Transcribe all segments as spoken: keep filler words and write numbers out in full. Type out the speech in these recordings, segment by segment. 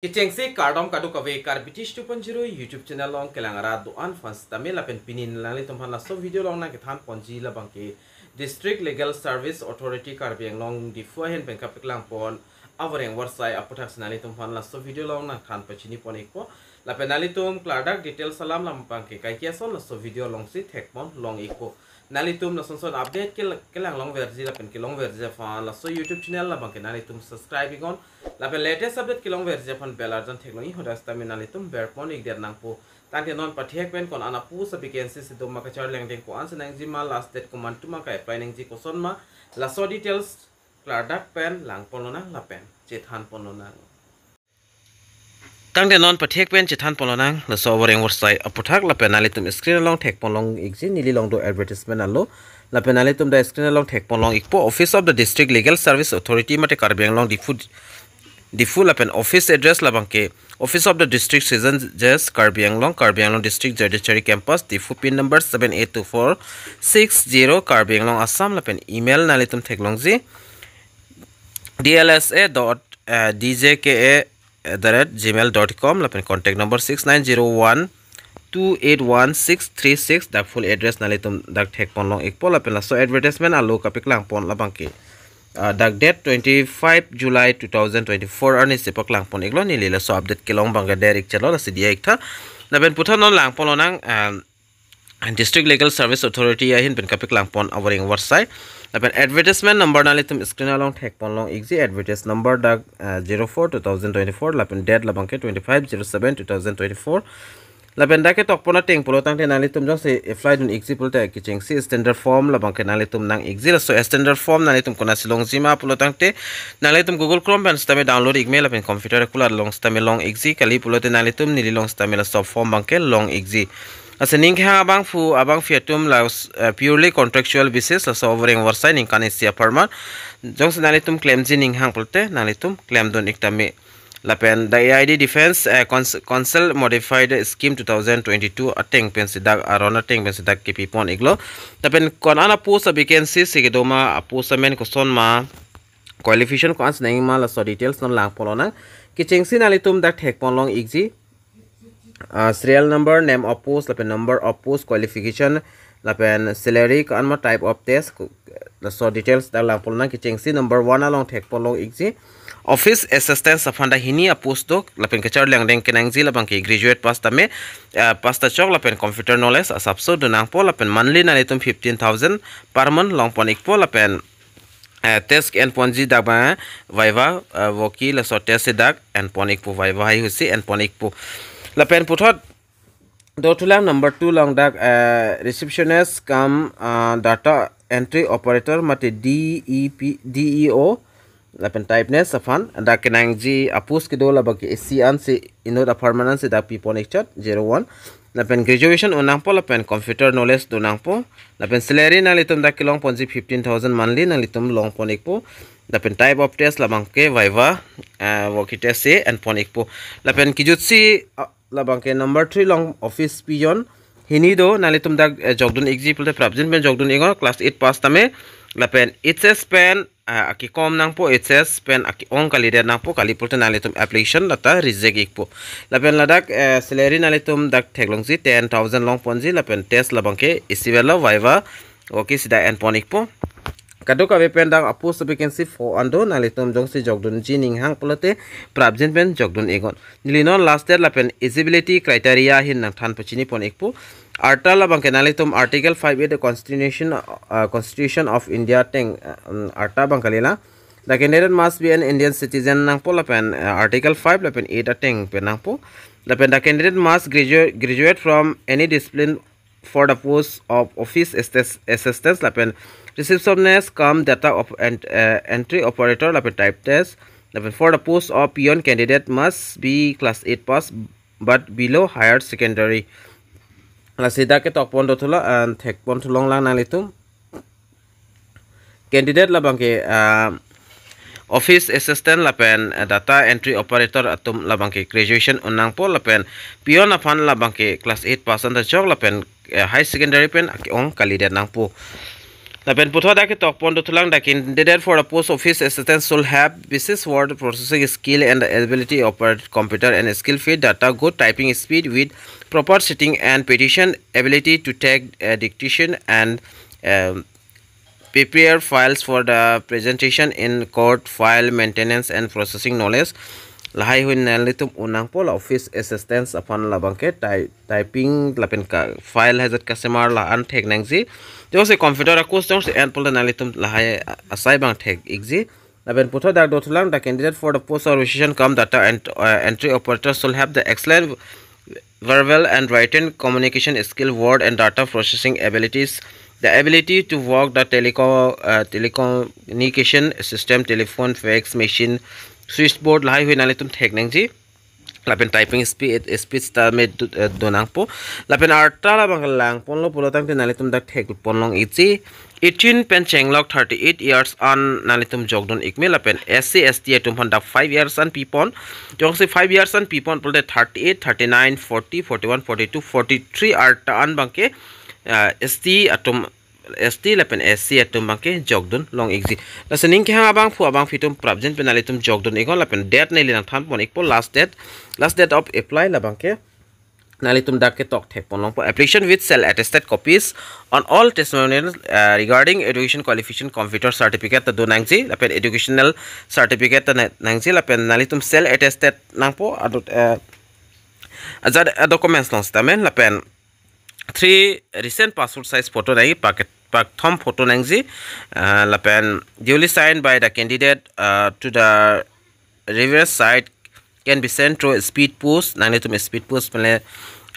Kechengsi kardom kadokave Karbi Tish two point zero YouTube channel along kelang arat do-an aphan sitame lapen pini nanglitum aphan laso video along nangkethan ponji labangke District Legal Service Authority Karbi Anglong Diphu ahin pen kapeklang pon avoreng avarsai aputhaksi nanglitum aphan laso video along nangthan pachini pon ikpo. Lapen nanglitum klardak details alam labangke kaike ason laso video alongsi thek pon long ikpo. Nanglitum lason son update ke, kelang longverji lapen kelongverji aphan laso YouTube channel labangke nanglitum subscribe iknon. Lapen latest update kelongverji aphan bell arjan theklong ik hadak sitame nanglitum ber pon ikdet nangpo. Tangte non pathek pen ko-an apost avacancy si doma, kacharli angdeng ko-an si nangjima, last date komantu ma, ka-apply nangji kosonma, laso details klardak pen lang pon lonang lapen chethan pon lonang. Tangte non pathek pen chethan pon lonang laso avoreng avarsai aputhak lapen nanglitum screen along thek pon long ikji, neli along do advertisement alo. Lapen nanglitum dak screen along thek pon long ikpo, Office of the District Legal Service Authority mate Karbi Anglong Diphu, Diphu lapen office address labangke Office of the District Session Judge Karbi Anglong, Karbi Anglong District Judiciary Campus, Diphu, pin number seven eight two four six zero, Karbi Anglong, Assam, lapen email nanglitum theklongji D L S A dot D J K A at the rate gmail dot com, lapen contact number six nine zero one two eight one six three six. Dak full address nanglitum dak thek pon long ikpo, lapen laso advertisement alo kapeklang pon labangke, ah, dak date twenty-five July two thousand twenty-four arni si paklang pon iklo. Neli laso update kelong abangke der ik chalo, lasi diya iktha. Lapen puthot non lang pon lonang, ah, District Legal Service Authority ahin pen kapeklang pon avoreng avarsai. Lapen advertisement number nanglitum screen along thek pon long ikji, advertise number dak, ah, zero four two thousand twenty-four, lapen date labangke twenty-five zero seven two thousand twenty-four. Lapen dak ketok pon ateng pulo tangte nanglitum jongsi apply dun ikji pulote kechengsi standard form labangke nanglitum nang ikji. Laso standard form nanglitum konatsi longjima pulo tangte nanglitum Google Chrome pen sitame download ikme, lapen computer kulat along sitame long ikji, kali pulote nanglitum neli along sitame laso form abangke long ikji. Lasi ning kehang abangphu abangphi atum la, eh, purely contractual basis, laso avoreng avarsai ningkan isi apharman. Jongsi nanglitum klemji ning hang pulote nanglitum klem dun ik tame. Lapen dak A I D Defence, eh, Cons-, Council Modified Scheme two thousand twenty-two ateng pensi dak aron ateng pensi dak kepi pon iklo. Lapen ko-an apost avacancy si kedoma, apost amen kosonma, qualification ko-an si nangjima, laso details non lang pon lonang. Kechengsi nanglitum dak thek pon long ikji, ah, serial number, name of post, lapen number of post, qualification, lapen salary ko-an ma, type of test, ku-, laso details dak lang pon lonang. Kechengsi number one along thek pon long ikji, office assistant aphan dak hini apost do, lapen kacharli angdeng kenangji labangke graduate pass tame, ah, pass ta chok, lapen computer knowledge asapso do nangpo, lapen monthly nanglitum fifteen thousand per month long pon ikpo, lapen eh, test en ponji dak abang viva, eh, voki laso test si dak en pon ikpo, viva haihui si en pon ikpo. Lapen puthot dothulang number two along dak, eh, receptionist cum, ah, data entry operator mate D E P, D E O, lapen typeness aphan dak kenangji apost kedo labangke isi ansi inut apharman ansi dak pi pon ikchot, zero one. Lapen graduation un nangpo, lapen computer knowledge do nangpo. Lapen salary nanglitum dak kelong ponji fifteen thousand monthly nanglitum long pon ikpo. Lapen type of test labangke viva, eh, voki test si en pon ikpo. Lapen kejutsi, ah, labangke number three along office peon hini do, nanglitum dak, eh, jokdun ikji pulote prapjin pen jokdun iknon, class eight pass tame. Lapen H S pen, ah, akekom nangpo, H S pen ake-ong kalidet nangpo, kali pulote nanglitum application lata reject ikpo. Lapen ladak, eh, salary nanglitum dak theklongji ten thousand long ponji, lapen test labangke isi avelo, viva, voki si dak en pon ikpo. Kadokave pen dak apost avacancy pho an do, nanglitum jongsi jokdunji ning hang pulote prapjin pen jokdun iknon. Neli non last date lapen eligibility criteria ahin nangthan pachini pon ikpo. Arta labangke nanglitum Article five A the Constitution, uh, Constitution of India ateng, uh, um, arta abang kalilang. The candidate must be an Indian citizen nangpo lapen, uh, Article five lapen eight ateng pen nangpo. Lapen the candidate must graduate, graduate from any discipline for the post of office assist-, assistance lapen receptionist cum data of ent-, uh, entry operator lapen type test. Lapen for the post of peon, candidate must be class eight pass but below higher secondary. Lasi dak ketok pon dothulo, and thek pon thulong lang nanglitum. Candidate labangke, ah, office assistant lapen, eh, data entry operator atum labangke graduation un nangpo, lapen peon aphan labangke class eight pass an ta chok, lapen, eh, high secondary pen ake-ong kalidet nangpo. Lapen puthot dak ketokpon dothulang, the candidate for the post office assistant should have basis word processing skill and the ability to operate computer and skill fit data, good typing speed with proper sitting and position, ability to take uh, dictation and um, prepare files for the presentation in court, file maintenance and processing knowledge. Lahai hui nanglitum un nangpo, la office assistance aphan labangke type typing lapen ka file hajat kasemar la-an thek nangji. Jongsi computer a-course jongsi en pulote nanglitum lahai asai abang thek ikji. Lapen puthot dak dothulang, the candidate for the post of requisition cum data and uh, entry operator should have the excellent verbal and written communication skill, word and data processing abilities, the ability to work the telecom uh, telecommunication system, telephone, fax machine, switchboard, lahai hui nanglitum thek nangji. Lapen typing speed speed sitame do, eh, do nangpo. Lapen arta labang langponlo pulo tangte nanglitum dak thekpon long ikji. Eighteen pen chenglok thirty eight years an nanglitum jokdun ikme. Lapen S C S T atum aphan dak five years an pipon. Jongsi five years an pipon pulote thirty eight, thirty nine, forty, forty one, forty two, forty three arta an abangke uh, S T atum S T lapen S C atum abangke jokdun long ikji. Lasi ning kehang abangphu abangphi atum prapjin pen nanglitum jokdun iknon, lapen date neli nangthanpon ikpo, last date, last date of apply labangke nanglitum dak ketok thekpon longpo. Application with self attested copies on all testimonials uh, regarding education qualification, computer certificate ta do nangji, lapen educational certificate ta na- nangji, lapen nanglitum self attested nangpo adot uh, ajat uh, documents long sitame, lapen three recent passport size photo nangji, pak pakthom photo nangji, uh, lapen duly signed by the candidate uh, to the reverse side can be sent through speed post. Nanglitum speed post pen le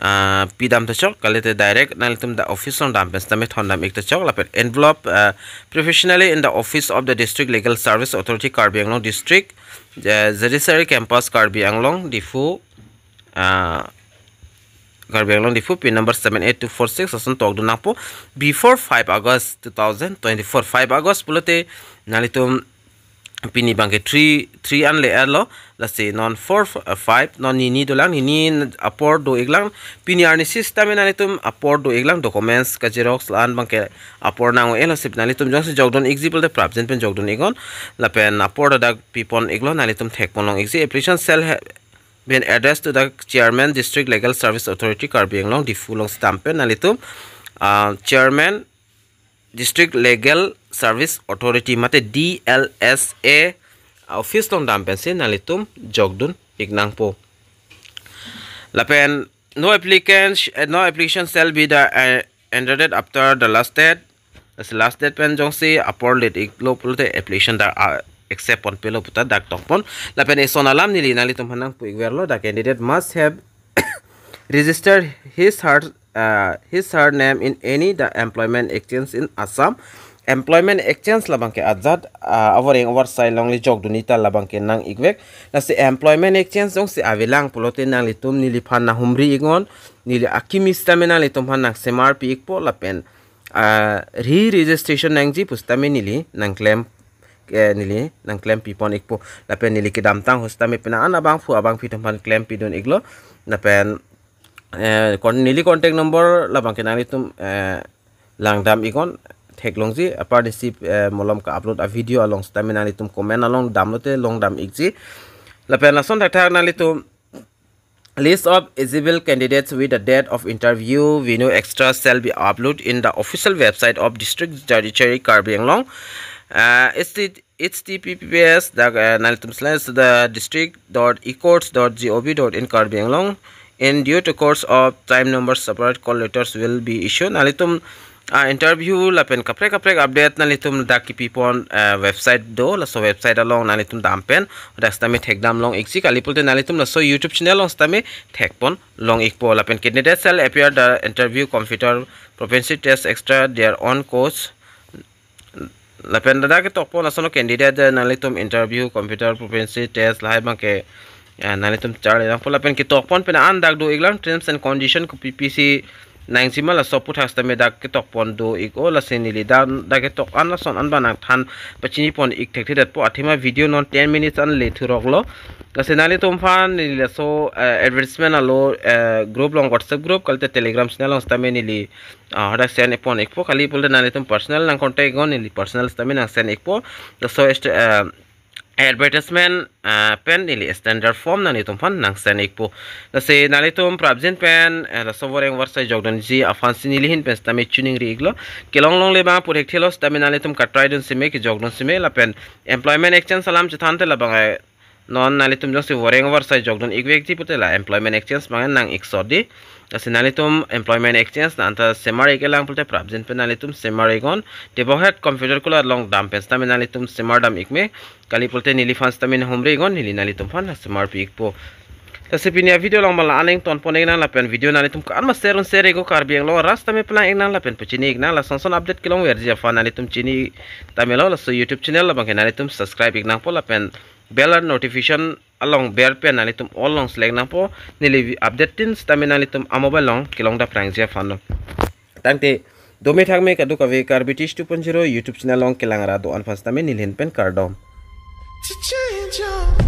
uh, pidam ta chok, kalite direct nanglitum the office along dam pen sitame thondam ik ta chok. Lapen envelope uh, professionally in the office of the District Legal Service Authority, Karbi Anglong District, uh, Judiciary Campus, Karbi Anglong, Diphu, uh, Karbi Anglong Diphu, pin number seven eight two four six, ason tokdun nangpo before five August two thousand twenty four. Five August pulote nanglitum pini abangke three three an le-etlo, lasi non four uh, five, non nini dolang, nini apor do iklang, pini arni sitame nanglitum apor do iklang, documents ka xerox la-an abangke apor nang-o-etlo, sip nanglitum jongsi jokdun ikji pulote prapjin pen jokdun iknon, lapen apor dak pipon iklo, nanglitum thekpon long ikji. Application shall ha- been addressed to the Chairman, District Legal Service Authority, Karbi Anglong, Diphu along stamp pen nanglitum uh, Chairman, District Legal Service Authority mate D L S A office along dam pensi nanglitum jokdun ik nangpo. Lapen no application sh- uh, no application shall be the uh, entered after the last date. As last date pen jongsi apor late iklo pulote application dak uh, accept ponpelo puta dak tokpon. Lapen eson alam neli nanglitum aphan nangpu ikverlo, the candidate must have registered his her uh, his her name in any the employment exchange in Assam. Employment exchange labangke ajat uh, avoreng avarsai along le jokdun ita labangke nang ikvek. Lasi employment exchange jongsi avelang pulote nanglitum neliphan nanghumri iknon, neli akimi sitame nanglitum aphan nangsemarpi ikpo, lapen uh, re-registration nangji pusitame neli nangklem eh, neli nangklem pipon ikpo, lapen neli kedamtang ahut sitame pina an abangphu abangphi atum aphan klem pidun iklo, lapen eh, kon- neli contact number labangke nanglitum eh, langdam iknon, theklongji, apar nisi eh, malom ka-upload a-video along sitame nanglitum comment along damlote longdam ikji. Lapen lason thakthak nanglitum list of eligible candidates with the date of interview, venue, et cetera shall be uploaded in the official website of District Judiciary, Karbi Anglong. Uh, it's the H T T P S dot uh, nanglitum slash the district dot ecourts dot gov dot in Karbi Anglong. In due to course of time number separate call letters will be issued. Nanglitum uh, interview lapen kaprek kaprek update nanglitum dak kipipon uh, website do, laso website along nanglitum dam pen dak sitame thekdam long ikji, kali pulote nanglitum laso YouTube channel along sitame thekpon long ikpo. Lapen candidate shall appear the interview computer proficiency test extra their own course. Lapen dak ketokpon asono candidate nanglitum interview computer proficiency test lahai abangke eh, nanglitum charli nangpo. Lapen ketokpon pen an dak do iklang, terms and condition kopi pisi nangji ma laso aphuthak sitame dak ketok pon do-ik-o, lasi neli dak, dak ketok an lason an ba nangthan pachini pon-ik thekthedetpo, athema video non ten minutes an le thuroklo. Lasi nanglitum aphan neli laso, eh, advertisement alo, eh, group along, WhatsApp group kalite Telegram channel along sitame neli, ah, hadak send pon-ikpo, kali pulote nanglitum personal nang contact-iknon, neli personal sitame nang send-ikpo. Laso est-, eh, advertisement, ah, pen neli standard form nanglitum aphan nang send-ikpo. Lasi nanglitum prapjin pen, eh, laso voreng varsai jokdunji aphansi neli ahin pen sitame choningri-iklo. Kelong longle abang pu thekthelo sitame nanglitum katrai dun seme, kejok dun seme, lapen employment exchange alam chethanthe labang, eh, non nanglitum jongsi voreng varsai jokdun-ik vekji pulote la employment exchange abang nang-ik sot dei. Lasi nanglitum employment exchange nang anta semar-ik-elang pulote prapjin pen nanglitum semar-iknon. Tebonghet computer kulat along dam pen sitame nanglitum semar dam-ik me. Kali pulote neliphan sitame nang humri-iknon, neli nanglitum aphan nang semar pi-ikpo. Lasi pini avideo along abang la-an ington pon-iknang, lapen video nanglitum ko-an ma share un share-iknon, Karbi Anglong arat sitame plang-iknang lapen pachini-iknang, lason son update kelongverji aphan nanglitum chini tame lo, laso YouTube channel labang ke nanglitum subscribe-ik nangpo, lapen bell notification along ber pen nanglitum all along select nangpo, neli update tin sitame nanglitum a mobile along kelong daprangji aphan lo. Tangte, dome thakme kadokave Karbi Tish two point zero YouTube channel along kelang ra do-an aphan sitame neli ahin pen kardom. To change your